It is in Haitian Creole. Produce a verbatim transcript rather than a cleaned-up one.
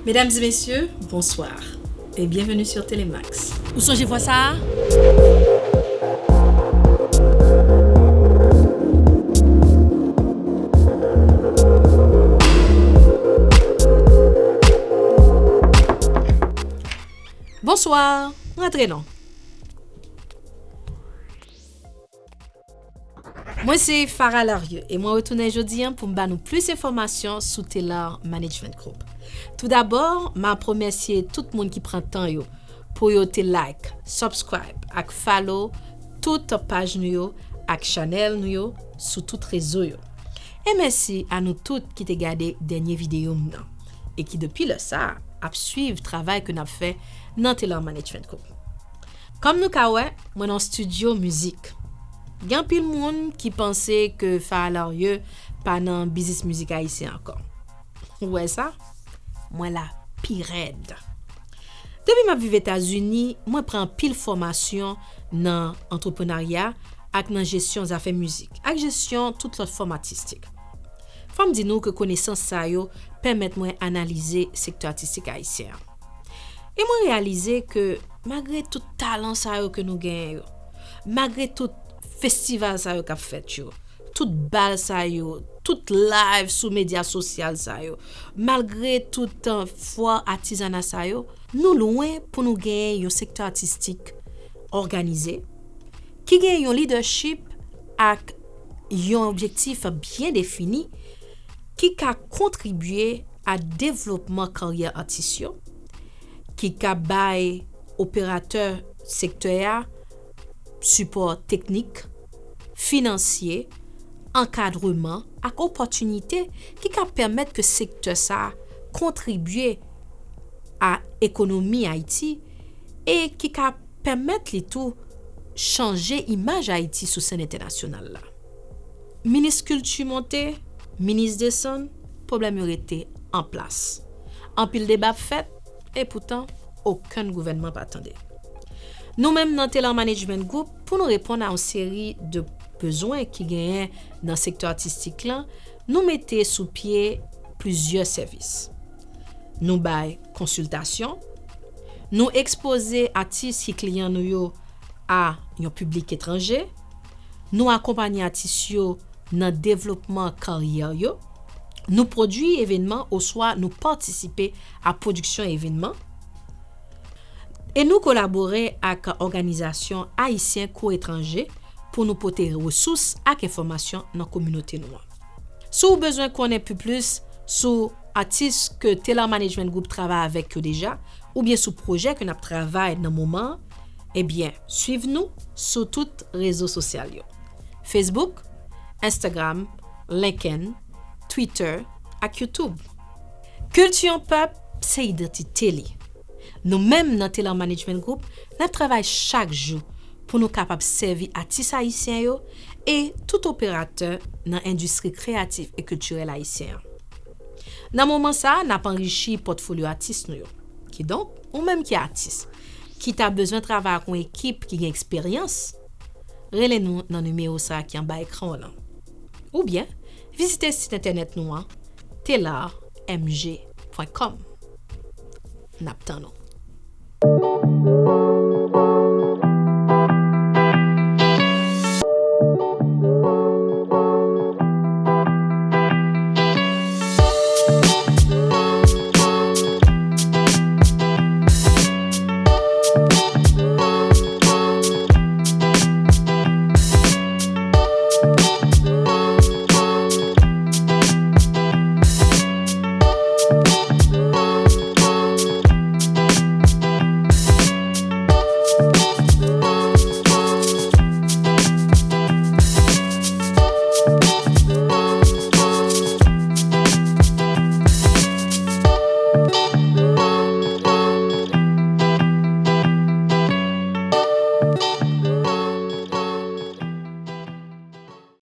Mesdames et messieurs, bonsoir et bienvenue sur Telemax. Ou sonje vwa sa a? Bonswa, rantre non. Mwen se Farah Larieux e mwen retounen jodi a pou m ba nou plis enfòmasyon sou Telar Management Group. Toudabò, m ap remèsye tout moun ki pran tan yo pou yo te like, subscribe ak follow tout paj nou yo ak chanèl nou yo sou tout rezo yo. E mèsi a nou tout ki te gade dènye videyo m nan e ki depi lè sa a ap swiv travay ke n ap fè nan Telar Management Group. Kòm nou ka wè, mwen nan estidyo mizik. Gen anpil moun ki panse ke Farah Larieux pa nan biznis mizik ayisyen ankò. Ou wè sa? Mwen la pi rèd. Depi m ap viv Etazini, mwen pran anpil fòmasyon nan antreprenarya ak nan jesyon zafè mizik, ak jesyon tout lòt fòm atistik. Fò m di nou ke konesans sa yo pèmèt mwen analize sektè atistik ayisyen an. E mwen reyalize ke malgre tout talan sa yo ke nou genyen yo, malgre tout festival sa yo k ap fèt yo, tout bal sa yo, tout live sou medya sosyal sa yo, malgre tout, uh, fwa atizana sa yo, nou lwen pou nou genyen yon sektè atistik òganize, ki gen yon leadership ak yon objektif byen defini, ki ka kontribye a devlopman karyè atis yo, ki ka bay operatè sektè a sipò teknik, finansye, ankadreman ak opòtinite ki ka pèmèt ke sektè sa a kontribye a ekonomi Ayiti e ki ka pèmèt li tou chanje imaj Ayiti sou sèn entènasyonal la. Minis kilti monte, minis desann, pwoblèm yo rete an plas. Anpil deba ap fèt, e poutan, okenn gouvènman pa tande. Nou menm nan Telar Management Group, pou nou reponn a yon seri de bezwen ki genyen nan sektè atistik lan, nou mete sou pye plizyè sèvis. Nou bay konsiltasyon, nou ekspoze atis ki kliyan nou yo a yon piblik etranje, nou akonpanye atis yo nan devlopman karyè yo, nou pwodui evènman oswa nou patisipe a pwodiksyon evènman, e nou kolabore ak òganizasyon ayisyen kou etranje pou nou pote resous ak enfòmasyon nan kominote nou an. Si w bezwen konnen pi plis sou atis ke Telar Management Group travay avèk yo deja, oubyen sou pwojè ke n ap travay nan moman an, ebyen, swiv nou sou tout rezo sosyal yo. Facebook, Instagram, LinkedIn, Twitter ak YouTube. Kilti yon pèp se idantite li. Nou menm nan Telar Management Group, n ap travay chak jou pou nou kapab sèvi atis ayisyen yo e tout operatè nan endistri kreyatif e kiltirèl ayisyen an. Nan moman sa a, n ap anrichi pòtfolyo atis nou yo. Kidonk, ou menm ki atis, ki ta bezwen travay ak yon ekip ki gen eksperyans, rele nou nan nimewo sa a ki anba ekran w lan. Oubyen, vizite sit entènèt nou an, telar m g pwen kòm. N ap tann ou.